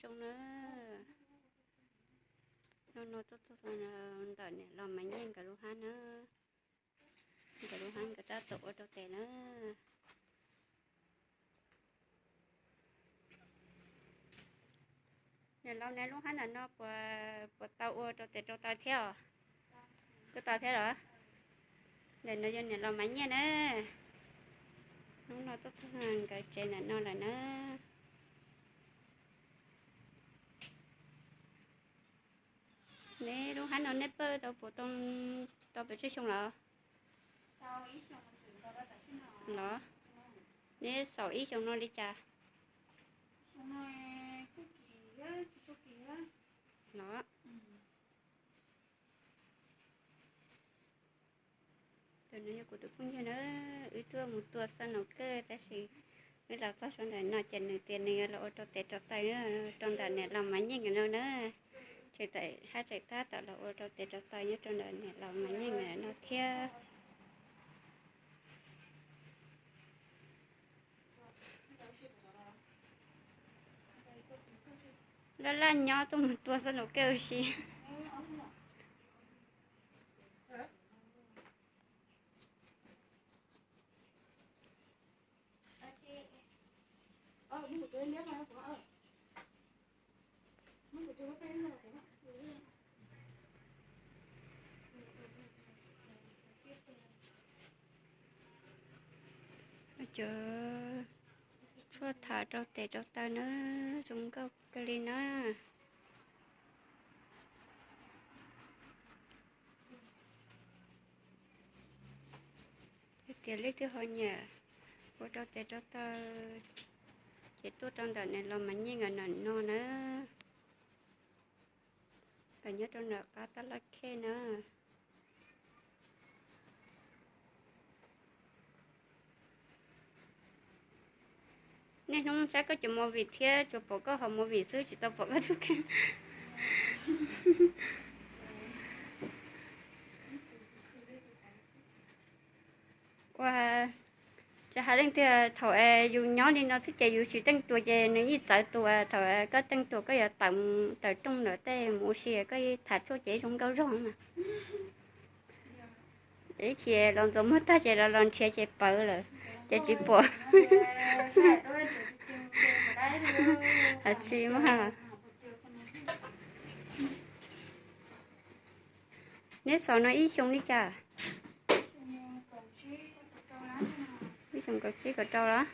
Zoo na, no no tuaj txog ntawm niam laus Maiv Nyiaj nkawd lub hab na, nkawd lub hab nkawd tab tom ua rau tes na. Niam laus, neb lub hab ntawm no puas, puas tau ua rau tes rau taw thiab os? Kuj tau thiab los? Ntawm no yog niam laus Maiv Nyiaj na. Hnub no tuaj txog nkawd tsev ntawm no lawm na. Neb lub hab no neb pawj tau puas, tau pes tsawg xyoo lawm? Los, neb xaus ib xyoos no li cas? Los, tus no yog kuv tus phooj ywg na, wb tuaj mus tua xab naus kawj tab sis wb los txog sab ntawm no ces nws tias nws yuav los ua rau tes rau taw, rau ntawm niam laus Maiv Nyiaj no na. Tseem tawm hab tseem tab tom los ua rau tes rau taw nyob rau ntawm niam laus Maiv Nyiaj no thiab. Laj laj nyob tuaj mus tua xab naus kawj ua si. Cov tshuaj thaum rau tes rau taw na, zoo nkauj kawg li na. Yog tias leej twg ho nyiam ua rau tes rau taw ces tuaj rau ntawm niam laus Maiv Nyiaj nkawd ntawm no na. Nkawd nyob rau ntawm qab Taj Laj Khej na. Niaj hnub saib koj cov movie thiab tsuas pom koj hauv movie xwb tsis tau pom koj tub kheej. Ua, tsis hais leej twg, thaum yus nyob li no xwb ces yus tsis teej tua ces nws yeej txawv tua. Thaum koj teej tua koj yuav tawm, tawm rooj ntawm tej mus ua si koj tham tshuaj ces zoo nkauj zog na. Ib chim los ntxuav muag tag ces los los nrhiav ces pawv lawm, ces tsis pom. Tsis muaj. Neb xaus no ib xyoo li cas? Ib xyoo kaum tsib kaum rau los?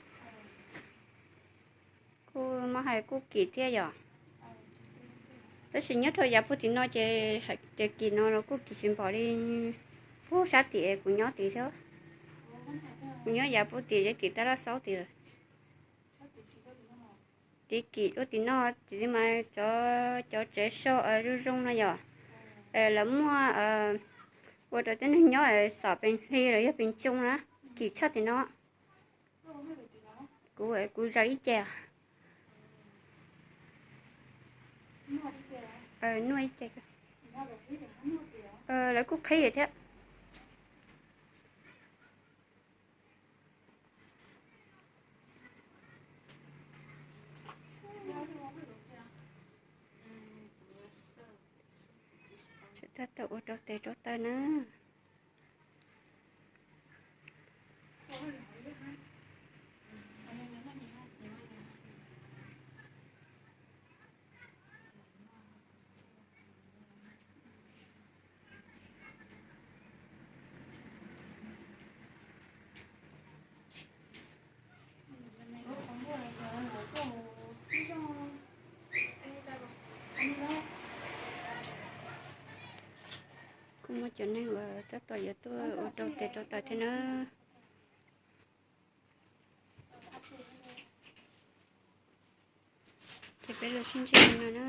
Kuj muab hais kuj kim thiab yom. Tab sis nyob rau yav puag tim no ces, ces kim no los kuj kim tsis npaum li puag sab tim kuv nyob tid thiab. Kuv nyob yav puag tim zeb tim Tab Laj Xaub tid lawm. Tim kim ua tim no, tim mas cov, cov tsev so zoo zoo no yom. Lawv muaj ua rau tej neeg nyob xom pes hli los yog pes tsoo na, kim tshaj tim no. Kuv, kuv zaws ib ce. Nuaj ib ce. Lawv kuj qhib thiab. Tseem tab tom ua rau tes rau taw na. Kuj muaj cov neeg uas tab tom yuav tuaj ua rau tes rau taw thiab na. Ces peb los sib ntsib no na.